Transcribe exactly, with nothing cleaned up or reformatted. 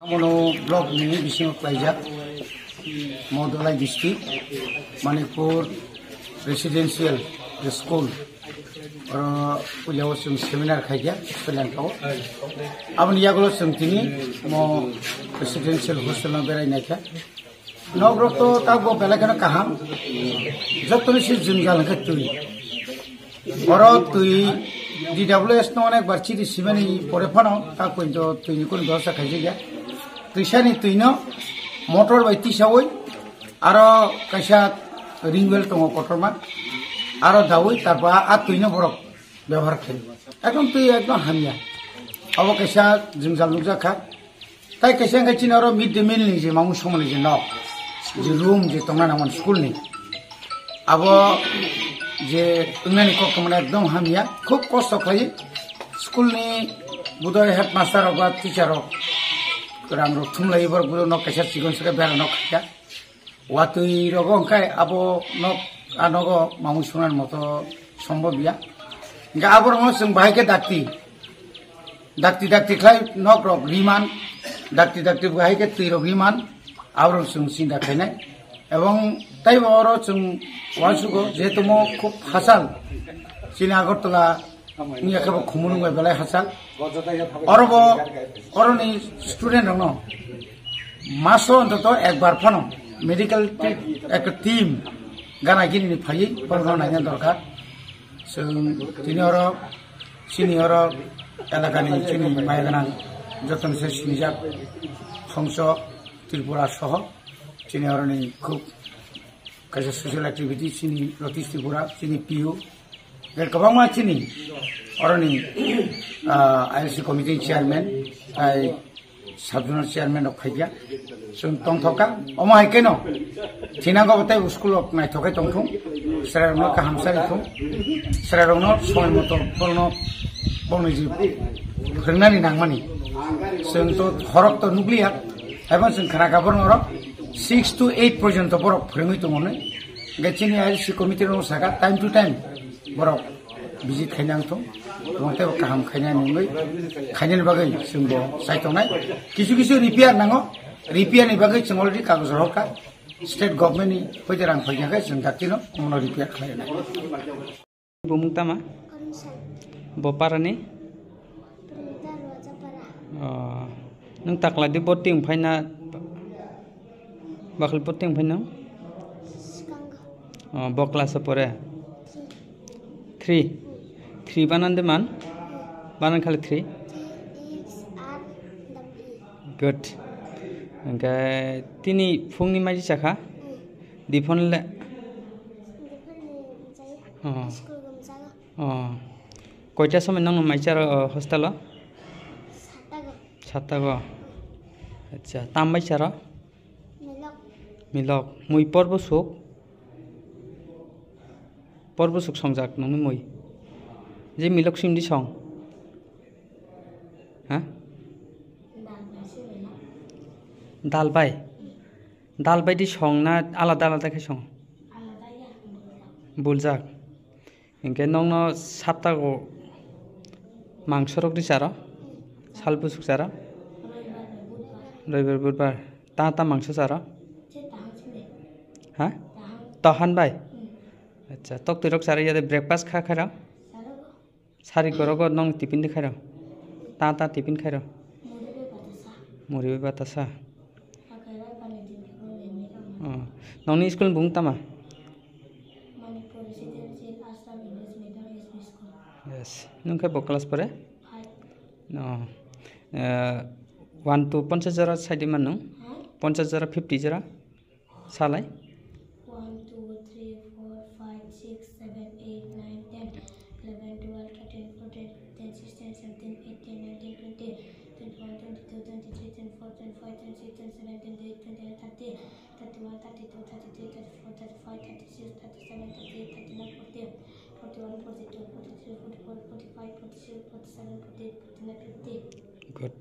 Mono block ni bisingo klaijak, Modolai district, Manipur Residential School, oro puila o chwng seminar khaikha, Sri Lanka o. Aboni yagulo chwng tini mo residential hostel no berai naikha. Nok rok to tabuk belai kheno kaham, jotoni se jwngjal hwnkhe twi. Oro twi D W S no onek bar chiri simani pore phano ta poito twi ni kunu bebosta khaijak ya. Twisani twi no motor bai tisaui aro kaisa ring well tongo kotorma, aro daui tarpor a twi no borok bebohar khai. Ekdom twi ekdom hamya. Abo kaisa jwngjal nukjak kha. Tai kaisa hwnkhe chini oro mid day meal ni je mamung songmani je nok, je room je tongna nangmani school ni. Abo je wngnani kok tongmani ekdom hamya, khub kosto khlai. School ni budai headmaster rok ba teacher rok rang rok thumlai borok budai nok kaisa chikon saka bera nok khaika. Watwi rogo hwnkhe abo nok, a nogo mamung songna moto sombobya. Hwnkhe aborokno chwng bahai khe dakti, dakti dakti khlai nok rok riman, dakti dakti bahai khe twi rok riman, aborok chwng sinda khainai. Ebong taibo oro chwng uansugo, jehetu mo khub hachal chini Agartala wngya khe bo Khumulwng bai belai hachal. Oro bo, oroni student rokno maso ontoto ekbar phano medical ti-, ekta team gana gini ni phaiwi borokno naina dorkar. Chwng tini oro, chini oro elakani chini maya gwnang jotono se sinijak Khongso Tripura soho chini oroni khub kaisa social activity chini Ratish Tripura, chini P U, tei kwbangma chini oroni, ah, I L C committee chairman, tai sub zonal chairman rok phaikha. Chwng tongthokha, omo hai kheno thinango bo tei school rok naithok khe tongthung, chwrairokno kaham chari thung, chwrairokno somoi moto borokno bongni ji phwrwngnani nangmani. Chwng to khorok to nukliya, ebo chwng khnakha borokno oro six to eight porjonto borok phwrwngwi tongo hwnwi. Hwnkhe chini I L C committee rok saka time to time borok visit khaina wngthung, tei kaham khaina wngwi khainani bagwi chwng bo chai tongnai. Kisu kisu repair nango, repair ni bagwi chwng already kagoj rohorkha, state government ni hoite rang phaikha khe chwng daktino omono repair khlainai. Bumung tama? Komisan. Bo parani? Purida Rojapara. Oh. Nung takla di boting phaina? Bakal boting phaina? Skang. Oh, bo class pore? Three. Three. Three banan de man? Banan khali three? T H R W. Good. Hwnkhe tini phungni maji chakha? Hmm. Diphon le? Diphon ni jai. Oh. School gum jago. Oh. Koita somoi nangno mai charo, oh, hostel o? Satago. Satago. Acha, tam bai charo? Milok. Milok. Mui porbo suk? Porbo suk songjak nungni mui? Je milok simdi song? Ha? Dal bai se milok. Dal bai? Dal bai di song na alada alada khe song? Alada ya. Buljak. Hingke nokno saptago mangso rok di charo? Sal busuk charo? Roibar, budbar. Ta ta mangso charo? Ha? Tahan bai? Acha, tok twi rok charo yade breakfast kha khairo? Sari gorogo nong tiffin di khairo? Ta ta tiffin khairo? Muri bai batasa. Oh. Nongni school ni bung tama? Manipur Residential Ashram English Medium S B School. Yes. Nung khe bo class pore? Five. No. Eh, one to ponchas jora saidi man nung? Ha? Ponchas jora, fifty jora? Salai? One, two, three, four, five, six, seven, eight, nine, ten, eleven, twelve, thirteen, fourteen, fifteen, sixteen, seventeen, eighteen, nineteen, twenty, twenty-one, twenty-two, twenty-three, twenty-four, twenty-five, twenty-six, twenty-seven, twenty-eight, twenty-nine, thirty, thirty-one, thirty-two, thirty-three, thirty-four, thirty-five, thirty-six, thirty-seven, thirty-eight, thirty-nine, forty, forty-one, forty-two, forty-three, forty-four, forty-five, forty-six, forty-seven, forty-eight, forty-nine, fifty. Good.